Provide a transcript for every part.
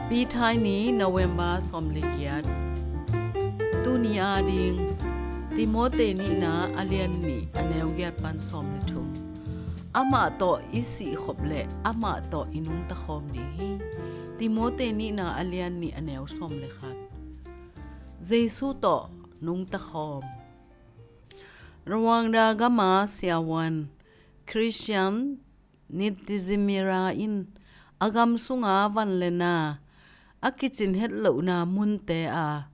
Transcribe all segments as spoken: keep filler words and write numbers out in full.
Pi Thai ni, November sawm le giat. Tuni ading Timote nihna a lian nih a neu giat pan sawm le thum. Amah tawh i sihkhop le amah tawh i nungta khawm ding hi. Timote nihna a lian nih a neu sawm le khat. Jesu tawh nungta khawm. Rwanda gama siavuan Christian Nitizimira in a gam sunga van le na a kicin hetlohna munte a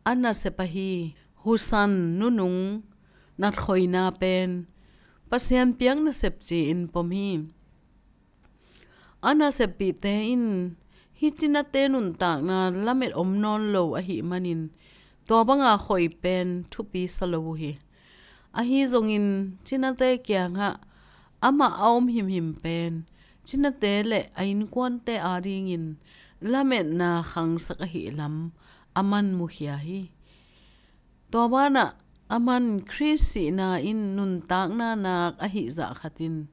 a nasep ahi husan nunung natkhoina pen Pasian piak nasep ci-in pom hi. A naseppihte in hih cinate nuntakna lamet om nawn lo ahih manin tua banga khoi pen thupi sa lo uh hi. Ahi zongin cinate kiangah amah a om himhim pen cinate le a innkuante adingin lametna khangsak ahih lam a man mukhia hi. Tua banah a man Khrist sihna in nuntakna nak ahih zah khatin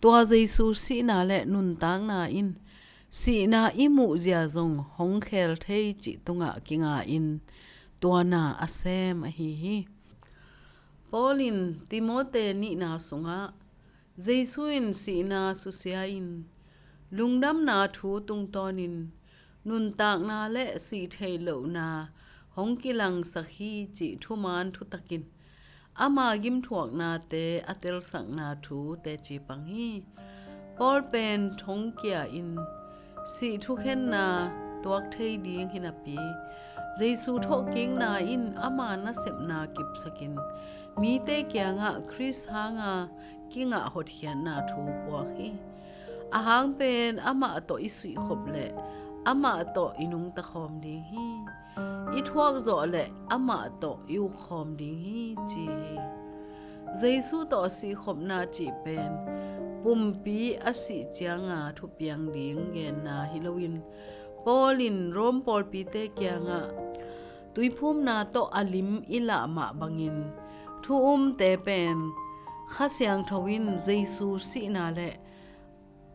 tua Jesu sihna le nuntakna in sihna i muhzia zong hong khel thei cih tungah kinga in tua na a sem ahi hi. Paul in Timote nihna sungah Jesu in sihna susia in lungdamna thu tungtawnin nuntakna le sih theih lohna hong kilangsak hi cih thuman thutakin ama gimthuaknate a telsakna thu teci pang hi. Paul pen thongkia in sih thukhenna tuak thei ding hinapi Jesu thawhkikna in ama nasepna kipsakin mite kiangah Khrist hanga kingah hotkhiatna thu puak hi. Ahang pen amah tawh i sihkhop le amah tawh i nungta khawm ding hi. I thuak zawh le amah tawh i uk khawm ding hi ci hi. Jesu tawh sihkhopna cih pen pumpi a sih cianga thupiang ding genna hi loin Paul in Rom pawlpite kiangah tuiphumna tawh a lim i lah mah bangin thu umte pen Kha Siangtho in Jesu sihna le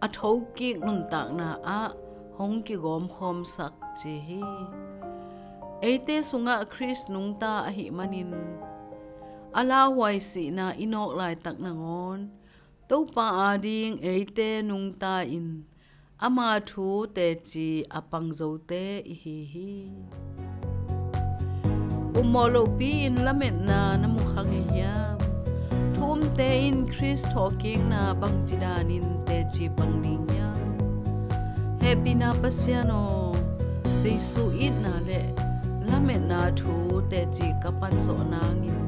a thokik nuntakna ah hong kigawmkhawmsak ci hi. Eite sungah Khrist nungta ahih manin a lauhuai sihna i nawk laitak nangawn Topa ading eite nungta in ama thu teci a pang zote i hi hi. Ummawh lohpi in lametna na mu kha ngei hiam? Thu umte in Khrist thawhkikna bangci danin teci pang ding hiam? Hehpihna Pasian aw, Jesu itna le lametna thu teci ka pan zawh nangin